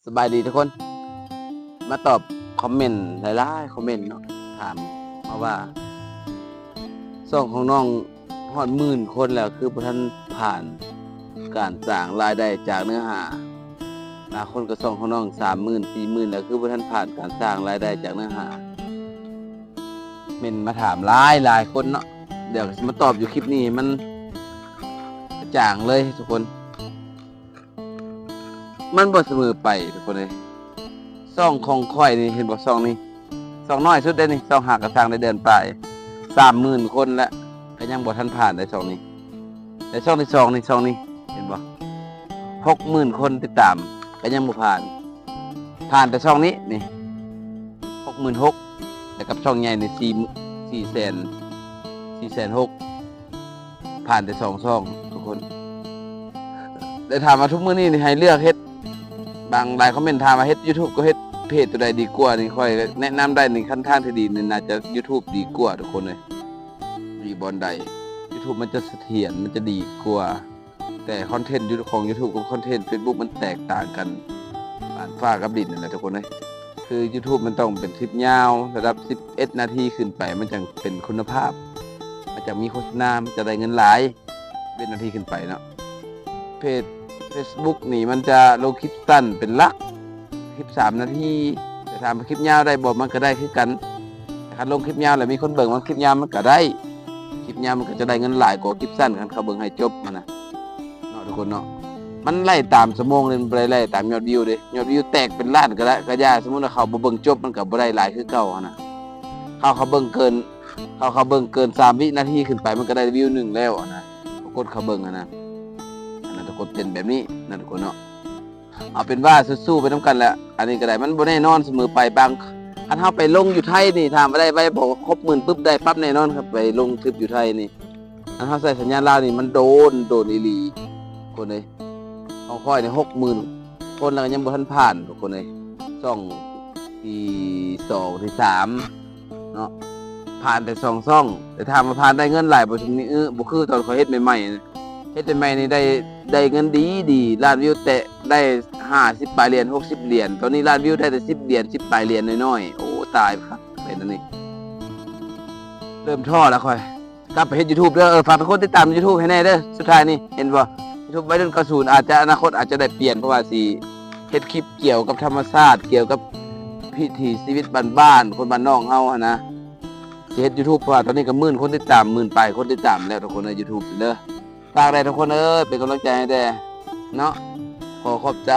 ສະບາຍດີທຸກຄົນ ມາຕອບຄອມເມັນຫຼາຍໆຄອມເມັນເນາະ ຖາມມາວ່າ ຊ່ອງຂອງນ້ອງຮອດໝື່ນຄົນແລ້ວ ຄືບໍ່ທັນຜ່ານການສ້າງລາຍໄດ້ຈາກເນື້ອຫາ? ບາງຄົນກໍ ຊ່ອງຂອງນ້ອງສາມໝື່ນ ສີ່ໝື່ນແລ້ວ ຄືບໍ່ທັນຜ່ານການສ້າງລາຍໄດ້ຈາກເນື້ອຫາ? ເມັນມາຖາມຫຼາຍໆຄົນເນາະ ດຽວກໍຊິມາຕອບຢູ່ຄລິບນີ້ໃຫ້ມັນກະຈ່າງເລີຍທຸກຄົນ. ມັນບໍ່ສະເໝີໄປທຸກຄົນເອີຍ. ຊ່ອງຂອງຂ້ອຍນີ້ ເຫັນບໍ່ ຊ່ອງນີ້ ຊ່ອງນ້ອຍສຸດເດ້ນີ້ ຊ່ອງຫາກະສ້າງໄດ້ເດືອນປາຍ ສາມໝື່ນຄົນແລ້ວ ກໍຍັງບໍ່ທັນຜ່ານເດ້ຊ່ອງນີ້. ແລະຊ່ອງທີສອງນີ້ ຊ່ອງນີ້ ເຫັນບໍ່ ຫົກໝື່ນຄົນຕິດຕາມ ກໍຍັງບໍ່ຜ່ານ. ຜ່ານແຕ່ຊ່ອງນີ້ນີ້ ຫົກໝື່ນຫົກ ແລະກັບຊ່ອງໃຫຍ່ນີ້ ສີ່ ສີ່ແສນ ສີ່ແສນຫົກ ຜ່ານແຕ່ສອງຊ່ອງທຸກຄົນ. ແລະຖາມວ່າທຸກມື້ນີ້ນີ້ໃຫ້ເລືອກເຮັດ ບາງຫຼາຍຄອມເມັນຖາມວ່າເຮັດຢູທູບກັບເຮັດເພຈໂຕໃດດີກວ່ານີ້ ຂ້ອຍແນະນຳໄດ້ນີ້ ຄັນທາງທີ່ດີນີ້ໜ້າຈະຢູທູບດີກວ່າທຸກຄົນເອີຍ. ດີບ່ອນໃດ? ຢູທູບມັນຈະສະຖຽນ ມັນຈະດີກວ່າ ແຕ່ຄອນເທັນຂອງຢູທູບກັບຄອນເທັນເຟສບຸກມັນແຕກຕ່າງກັນ ປານຟ້າກັບດິນນັ້ນແຫຼະທຸກຄົນເອີຍ. ຄືຢູທູບມັນຕ້ອງເປັນຄລິບຍາວ ລະດັບສິບເອັດນາທີຂຶ້ນໄປ ມັນຈັ່ງເປັນຄຸນນະພາບ ມັນຈັ່ງມີໂຄສະນາ ມັນຈະໄດ້ເງິນຫຼາຍ ສິບເອັດນາທີຂຶ້ນໄປເນາະ. ເພຈເຟສບຸກນີ້ມັນຈະລົງຄລິບສັ້ນເປັນຫຼັກ ຄລິບສາມນາທີ. ແຕ່ຖາມວ່າຄລິບຍາວໄດ້ບໍ່? ມັນກໍໄດ້ຄືກັນ. ຄັນລົງຄລິບຍາວແລ້ວມີຄົນເບິ່ງ ມັນຄລິບຍາວມັນກໍໄດ້ ຄລິບຍາວມັນກໍຈະໄດ້ເງິນຫຼາຍກວ່າຄລິບສັ້ນ ຄັນເຂົາເບິ່ງໃຫ້ຈົບຫັ້ນນະ ເນາະທຸກຄົນເນາະ. ມັນໄລ່ຕາມຊົ່ວໂມງເດ້ ມັນບໍ່ໄດ້ໄລ່ຕາມຍອດວິວເດ້. ຍອດວິວແຕກເປັນລ້ານກໍໄດ້ ກໍຢ່າ ສົມມຸດວ່າເຂົາບໍ່ເບິ່ງຈົບ ມັນກໍບໍ່ໄດ້ຫຼາຍຄືເກົ່າຫັ້ນນະ. ເຂົາ ເຂົາເບິ່ງເກີນ ເຂົາ ເຂົາເບິ່ງເກີນສາມວິນາທີຂຶ້ນໄປ ມັນກໍໄດ້ວິວໜຶ່ງແລ້ວຫັ້ນນະ ປາກົດເຂົາເບິ່ງຫັ້ນນະ. ອັນນັ້ນທຸກຄົນ ເປັນແບບນີ້ນະທຸກຄົນເນາະ. ເອົາເປັນວ່າສູ້ໆໄປນຳກັນແຫຼະ. ອັນນີ້ກໍໄດ້ ມັນບໍ່ແນ່ນອນສະເໝີໄປ. ບາງ ຄັນເຮົາໄປລົງຢູ່ໄທນີ້ ຖາມວ່າໄດ້ໄວບໍ່? ຄົບໝື່ນປຶບໄດ້ປັບແນ່ນອນ. ຄັນໄປລົງຄລິບຢູ່ໄທນີ້ ຄັນເຮົາໃຊ້ສັນຍານລາວນີ້ ມັນໂດນ ໂດນອີ່ຫຼີທຸກຄົນເອີຍ. ຂອງຂ້ອຍນີ້ຫົກໝື່ນຄົນແລ້ວ ກໍຍັງບໍ່ທັນຜ່ານທຸກຄົນເອີຍ. ຊ່ອງທີສອງ ທີສາມ ເນາະ ຜ່ານແຕ່ສອງຊ່ອງ. ແຕ່ຖາມວ່າຜ່ານໄດ້ເງິນຫຼາຍບໍ່? ຊ່ວງນີ້ ເອີ ບໍ່ຄືຕອນຂ້ອຍເຮັດໃໝ່ໆ ເຮັດໃໝ່ໆນີ້ໄດ້ ໄດ້ເງິນດີໆ ລ້ານວິວແຕະໄດ້ຫ້າສິບປາຍຫຼຽນ ຫົກສິບຫຼຽນ. ຕອນນີ້ລ້ານວິວໄດ້ແຕ່ສິບຫຼຽນ ສິບປາຍຫຼຽນນ້ອຍໆ. ໂອ້ ຕາຍຄັກເປັນອັນນີ້ ເລີ່ມທໍ້ແລ້ວຂ້ອຍ. ກັບໄປເຮັດຢູທູບເດີ. ເອີ ຝາກທຸກຄົນຕິດຕາມຢູທູບໃຫ້ແນ່ເດີ. ສຸດທ້າຍນີ້ ເຫັນບໍ່ ຢູທູບໄວລຸ້ນເກົ້າສິບ ອາດຈະ ອະນາຄົດອາດຈະໄດ້ປ່ຽນ ເພາະວ່າຊິເຮັດຄລິບກ່ຽວກັບທຳມະຊາດ ກ່ຽວກັບວິຖີຊີວິດບ້ານໆ ຄົນບ້ານນອກເຮົາຫັ້ນນະ. ຊິເຮັດຢູທູບ ເພາະວ່າຕອນນີ້ກໍໝື່ນຄົນຕິດຕາມ ໝື່ນປາຍຄົນຕິດຕາມແລ້ວທຸກຄົນເອີຍ ຢູທູບເດີ. ຝາກແດ່ທຸກຄົນເອີຍ ເປັນກຳລັງໃຈໃຫ້ແດ່ເນາະ. ຂໍຂອບໃຈ.